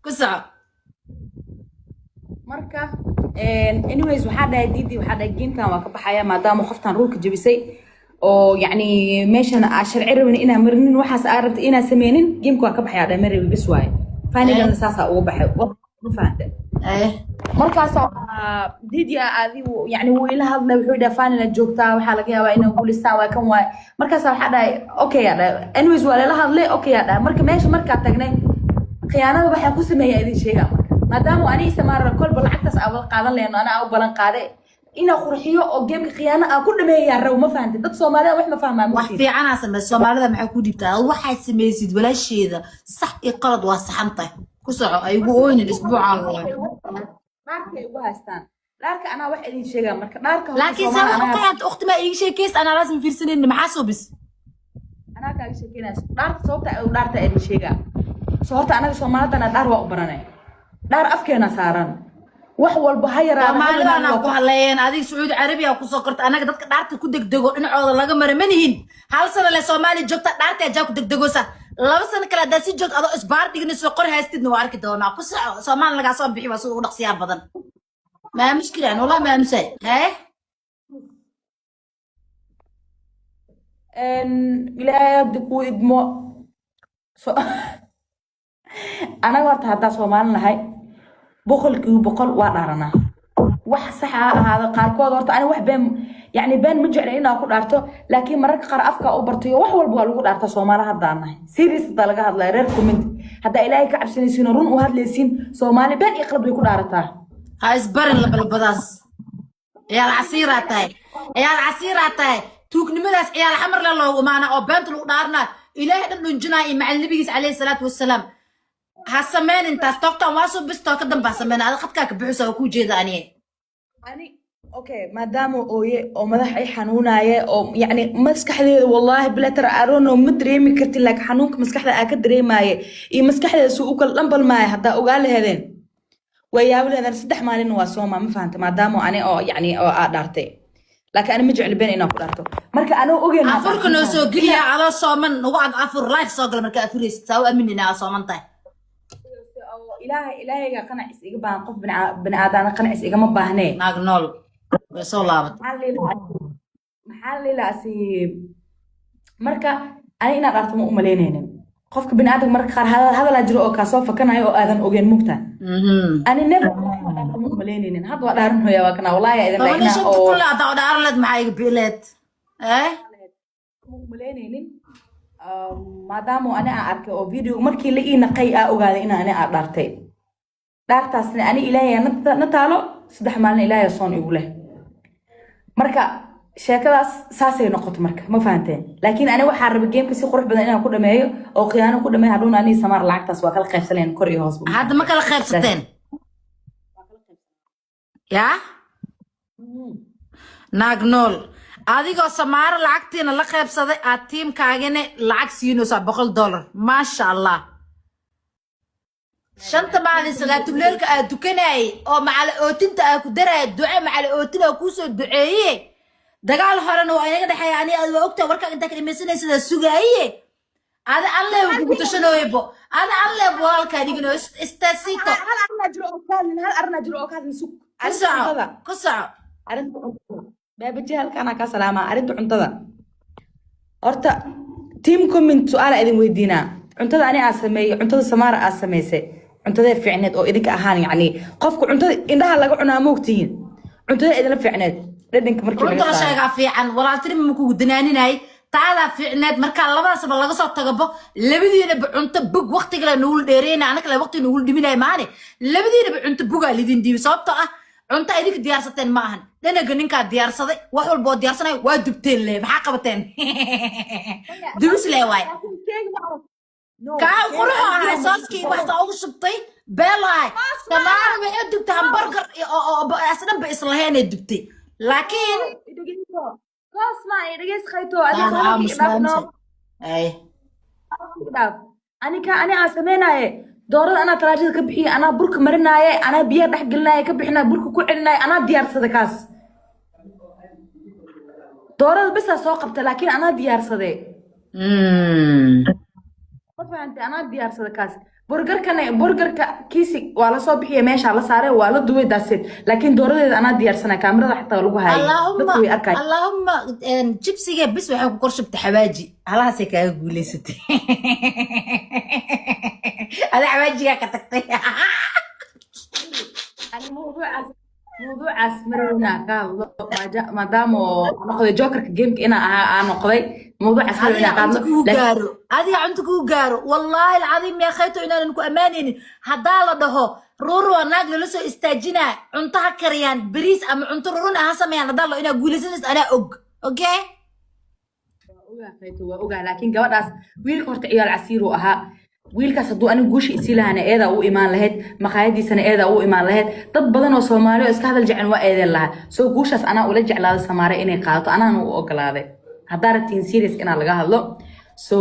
Ku soco. Marka anyways, waxaa dhahay Didi, waxaa dhahay, "Gamekan waa ka baxaya maadaama qoftan ruleka jebisay oo yacni meeshan aa sharci rabin inaa marinin, waxaas aa rabta inaa sameynin. Gameka waa ka baxaya," dhahay, "ma rabi, bes waaye." Finalna saasaa uga baxay, ma fahante? Eh. Markaasaa Didi adigu yani wuu ila hadlay, wuxuu dhahay, "Final joogtaa, waxaa laga yaabaa inay guulistaan, waa kan waaye." Markaasaa waxaa dhahay, "Okay," aa dhahay. Anyways, waa lala hadlay, "Okay," aa dhahay. Marka meesha markaa tagnay, khiyaanada waxaa ku sameeya idin sheegaa. Marka maadaama ani Samaara kolba lacagtaas aa wada qaadan lehno, anaa u balan qaade inaa qurxiyo oo gameka khiyaano aa ku dhameeyaa rabo, ma fahantay? Dad Soomaalida wax ma fahmaa. Wax fiicanaa samey. Soomaalida maxaa ku dhiibtaa? Waxaad samaysid walaasheeda, sax iyo qalad waa saxan tahay. Ku soco, ay ugu ooynin isbuucaaga waay. Dhaarkay ugu haystaan, dhaarka anaa wax idin sheegaa. Marka dhaarka horta Laakiin Soomaali sabab anaa uqayaanta ukhti maa iiga sheekeys, anaa laasma fiirsanaynin, maxaa soo bis? Anaa kaaga sheekeynayso dhaarta, sababta ay u dhaarta idin sheegaa. So horta anaga Soomaalidana dhaar waa u baranay, dhaar afkeena saaran, wax walba ha yaraado, ha Soomaalidana weynaado. Ku hadleeyeen adiga Sacuudi Carabiya kusoo korta. Anaga dadka dhaarta ku degdego dhinacooda laga mara ma nihin. Hal sano le Soomaaliya joogta, dhaarta ajaa ku degdegosa. 2 sano kale haddaa si joogto adoo isbaar dhigna soo qor haystidna, waa arki doonaa. Ku soco, Soomaali lagaa soo bixi waa sida ugu dhaqsiyaa badan. Maa mushkilan, wallahi ma aamusay hee. Ilaahay haddi kuu idmo. So anaga horta haddaa Soomaali nahay, 100% waa dhaaranaa, wax sax ha ahaado qaarkood. Horta ani wax been, yani been ma jecla inaa ku dhaarto, laakiin mararka qaar afka u bartayo, wax walba waa lagu dhaarta. Soomaali haddaan nahay, serious haddaa laga hadlaya, reer comment, haddaa Ilaahay ka cabsanaysiin oo run u hadlaysiin, Soomaali been iyo qalad way ku dhaarataa. Ha isbarin labalabadaas. Ciyaal casiiraa tahay, ciyaal casiiraa tahay. Tuugnimadaas ciyaal xamar le loogu imaana oo beenta lagu dhaaranaa, Ilaahay dhan dhunjinaa iyo macal nabigiis calayhi salaatu wasalaam. Ha sameyn intaas toogtaan, waa soo bis tooka danbaa sameyn. Ada khadkaa ka bixisa oo kuu jeeda aniye. Ani okay, maadaama ooye oo madax ay xanuunaaye oo yacni maskaxdeeda, wallaahi bilatar arono ma dareemi kartin, laakiin xanuunka maskaxda aa ka dareemaaye iyo maskaxdeeda suu u kala dhambalmaaye haddaa ogaa lahedeen, waa yaabo lahedeen. 3 maalin waa sooma, ma fahanta? Maadaama ani oo yacni oo aa dhaartay, laakiin ani ma jecli been inaan ku dhaarto. Marka anoo ogeyn aa Afurka noo soo geliya adoo sooman, nagu ag afur, live soo gala markaa afuraysid, saa u aaminina aa sooman tahay. Oo Ilaahay, Ilaahayga qanacis iga baahan, qof bini aadana qanacis igama baahnee. Naag nool way soo laabatay. Maxaa lilaasi? Marka ani inaad dhaarto ma u malaynaynin. Qofka bini aadamka marka qaar hadalaa jiro oo kaa soo fakanayo oo aadan ogeyn, mugta? Ani never dhaarto ma u malaynaynin. Hadda waa dhaaran hooya, waa kana wallahi idin toban iyo dhahay shanta oo kun le haddaa u dhaaran leed, maxaa iga biileed eh? Ma u malaynaynin. Maadaama ani aan arkay oo video markii la ii naqay aa ogaaday in ani aa dhaartay, dhaartaasna ani Ilaahay na taalo, 3 maalin Ilaahay soon igu leh. Marka sheekadaas saasay noqoto marka, ma fahanteen? Laakiin ani waxaa rabay gameka si qurux badan inaan ku dhameeyo oo khiyaano ku dhameeyo. Hadhuuna ani Samaar lacagtaas waa kala qaybsanayn kor iyo hoos. Hadda ma kala qaybsateen? Yaa naag nool, adigoo Samaaro lacagtiina la qaybsaday, aad tiimkaagina lacag siinaysaa $100. Maasha Allah. Shanta maalin salaatuleelka aad dukanayay oo macala ootinta aa ku daraya, duce macala ootin aa kuusoo duceeye. Dagaal horena waa inaga dhexeeya ani aad, waa ogtahay. Warkaa intaa ka dhamaysanaysidaa sugaaye. Ada alle kugu tashanooybo, ada alle walaalkaa dhigino istasiito. Hal arrinaa jiro oo ka hadlin, hal arrinaa jiro oo ka hadlin. Sug. Ku Arrinta soco. cuntada. Ku soco. Arrinta cuntada, baabaji, halkaanaa kaa salaamaa. Arrinta cuntada horta, team comment, su-aala idin weydiinaa. Cuntada ani aa sameeyey, cuntada Samaara aa samaysay, cuntadee fiicneed oo idinka ahaan? Yacni qofka cuntada indhaha laga cunaa, moogtihiin? Cuntada idinla fiicneed dhadhanka markii Runta laga la saaro? sheegaa fiican. Walaaltinima ma kugu danaaninayay. Taadaa fiicneed markaa labadaasba laga soo tagabo. Labadiinaba cunto bug waqti kale nugula dheereyna, ana kale waqti nugula dhiminaya maane. Labadiinaba cunto bugaa lidin dhiibay, sababtoo ah cunto idinka diyaarsateen ma ahan. Dhanaga ninkaa diyaarsaday, wax walba oo diyaarsanay waa dubteen. Le maxaa qabateen? Dubis le waay. Kaa quruxu ahay, sooskii waxsaa ugu shubtay beelo ahay. Samaara waxay dubtay hamburger oo asdhan ba islahaynay dubtay, laakiin Koos ma ay dhegeys khayto. Aan Adiga hadalka aamus. Idhaaf no. Ay. Dhaaf. Anika ani aan sameynaaye doorada, anaa talaajada ka bixiye, anaa burka marinaaye, anaa biyaha dhex gelinaaye, ka bixinaaye, burka ku celinaaye, anaa diyaarsada kaas. Doorada bisaa soo qabta, laakiin anaa diyaarsaday. Ma fahantay? Anaa diyaarsada kaas. Burgarkana, burgarka kiisi waa la soo bixiya, meeshaa la saaray, waa la duway, daaseed. Laakiin dooradeeda anaa diyaarsana, kaamirada xataa waa lagu hayay. Allahumma. Dadku way arkaya. Allahumma, jibsiga bis waxay ku kor shubtay xawaaji, halahaasay kaaga guulaysatay. Ada xawaajigaa ka tagtay. Ani mawduucaas marowna ka hadlo, maadaama oo noqday jokerka gameka inaa ahaa aa noqday, mawduucaas marowna Adiga ka cunto hadlo. kugu Laakiin gaaro, adiga cunto kugu gaaro. Wallaahi alcadiim yaa khayto inaanan ku ammaanaynin haddaa la dhaho Ruuru waa naag lala soo istaajinaa, cunto ha kariyaan, bariis ama cunto rurun ah ha sameeyaan, haddaa la inaa guulaysanaysa anaa og. Okay. Ogaa khayto, waa ogaa. Laakiin gabadhaas, wiilka horta ciyaal casiir uu ahaa wiilkaas. Hadduu aniga guusha isii lahaana, eedaa u imaan lahayd, maqaayadiisana eedaa u imaan lahayd. Dad badan oo Soomaali oo iska hadal jecel waa eedeen lahaa. Soo guushaas anaa ula jeclaaday Samaare inay qaadato, anaana u ogolaaday. Haddaa rabtiin serious inaa laga hadlo, so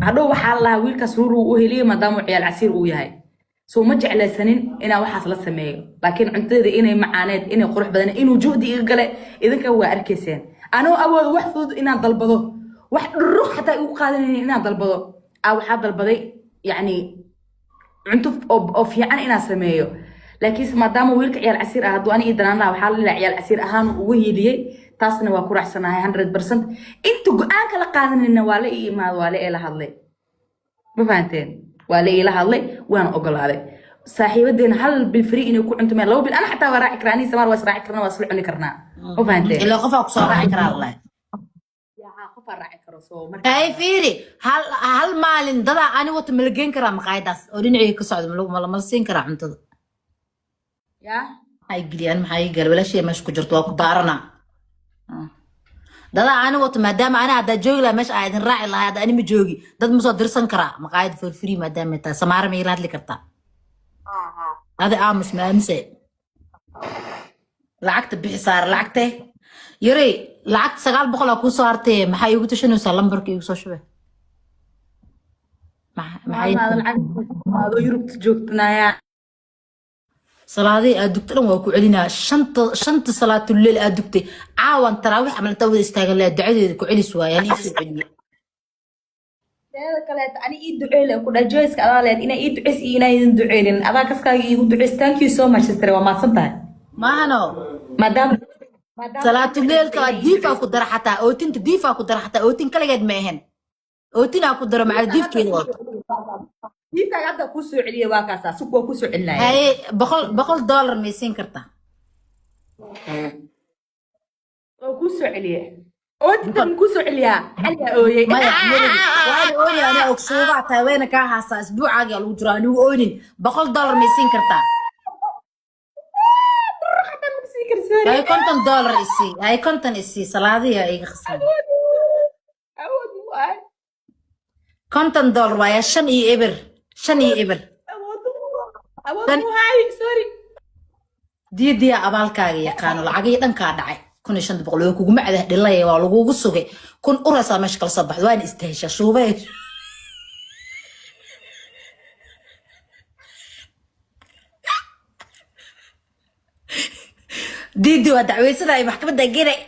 hadhow waxaa la lahaa wiilkaas Ruuru uu u heliyey maadaama uu ciyaal casiir uu yahay. So ma jeclaysanin inaa waxaas la sameeyo, laakiin cuntadeeda inay macaaneed, inay qurux badan, inuu juhdi iga gale, idinka waa arkayseen. Anoo awoodo wax fudud inaan dalbado, wax dhurux xataa igu qaadanaynin inaan dalbado, aa waxaa dalbaday yacni cunto oo fiican inaan sameeyo. Laakiinse maadaama wiilka ciyaal casiir ah, hadduu ani ii danaan lahaa, waxaa la dhihi ciyaal casiir ahaan ugu hiiliyey. Taasna waa ku raacsanahay 100%. Inta go-aanka la qaadanayna waa la ii imaado, waa la ila hadlay. Ma fahanteen? Waa la iila hadlay, waana ogolaaday. Saaxiibadeena hal bil free inay ku cunto meel, 2 bil ana xataa waa raaci karaa. Anii Samaar waa israaci karnaa, waa isla cuni karnaa. Ma fahanteen? Ilaa qofaa kusoo raaci karaa wallahi. Yaa qofaa raaci karo, soo marka Hay, fiiri, hal hal maalin dadaa ani wata ma la geen karaa maqaayadaas oo dhinacii ka socda? Ma la siin karaa cuntada? Yaa. Maxay geliyaan? Maxaa ii gala? Walaashey meesha ku jirto waa ku daarana. Dadaa ani wato, maadaama ani haddaa joogi lahaa meesha aa idin raaci lahaa. Hadda ani ma joogi, dad ma soo dirsan karaa maqaayad for free maadaama ay tahay? Samaara ma ila hadli kartaa? Adi aamus, ma aamusay? Lacagta bixi, saar lacagte yarey. Lacagta 900 aa kuu soo hartay. Maxaa iigu tashanaysaa? Lambarka iigu soo shubay. Maada lacag adoo Yurubta joogtanaya. Salaadihii aad dugta dhan waa ku celinaa. Shanta salaatulleil aad dugtay caawan, taraawiix camal intaa wada istaagan lahaa, ducadeeda ku celis waaya. Hal iisoo celiyo. Teeda kaleeta, ani ii duceyle ku dhahay, joyska adaa leed inaa ii duceys iyo inaa idin duceynin, adaa kaskaaga iigu duceys. Thank you so much, sister, waa mahadsan tahay. Maahano. Maadaama Salaatuleilka diifaa ku dara, xataa ootinta diifaa ku dara. Xataa ootin kaligeed ma ahayn, ootinaa ku daro macal diifkeeda wato. Diifkaaga hadda kuu soo celiya, waa kaasaa sug, waa kuu soo celinaya. Haye, $100 may siin kartaa? Waa kuu soo celiye, ootinta ma kuu soo celiyaa? Xaliyaa ooyey. Maya, waana ooyni, anaa og shuubaa tahay, wayna kaa haasaa. Isbuucaagaa lagu jiro, anigu ooynin. $100 may siin kartaa? Xataa ma sii karsoori. Hay, $50 isii. Hay, 50 isii, salaadihi iga khasaan. Awood mu ahay. $50 waaya, shan iyo eber, shan iyo eber. Awood mu ahay, sorry. Diidiyaa abaalkaaga yaqaano, lacagihii dhankaa dhacay, 1500 waa kuguma cadah dhilaya, waa lagugu sugay. 1000 uraysaa meesha kala soo baxda, waana istaheshaa shuubee. Diidi waa dacweysada ay maxkamadda geenay.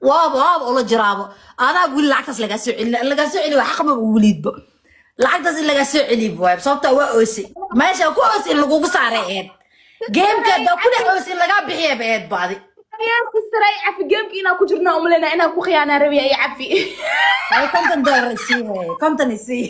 Waaba ula jiraabo adaa weli lacagtaas lagaa soo celin, lagaa soo celi waa xaqmaba weliidbo lacagtaas in lagaa soo celiy waay, sababta waa oosay meesha ku oosay in lagugu saaray eed gameka da ku dhex oosay in lagaa bixiyaba eed baadi. Sister, ay cafi. Gameka inaan ku jirnaa umaleynaa inaan ku khiyaanaa rabiya. Ay cafi. Ay, $50 isii, hey, 50 isii.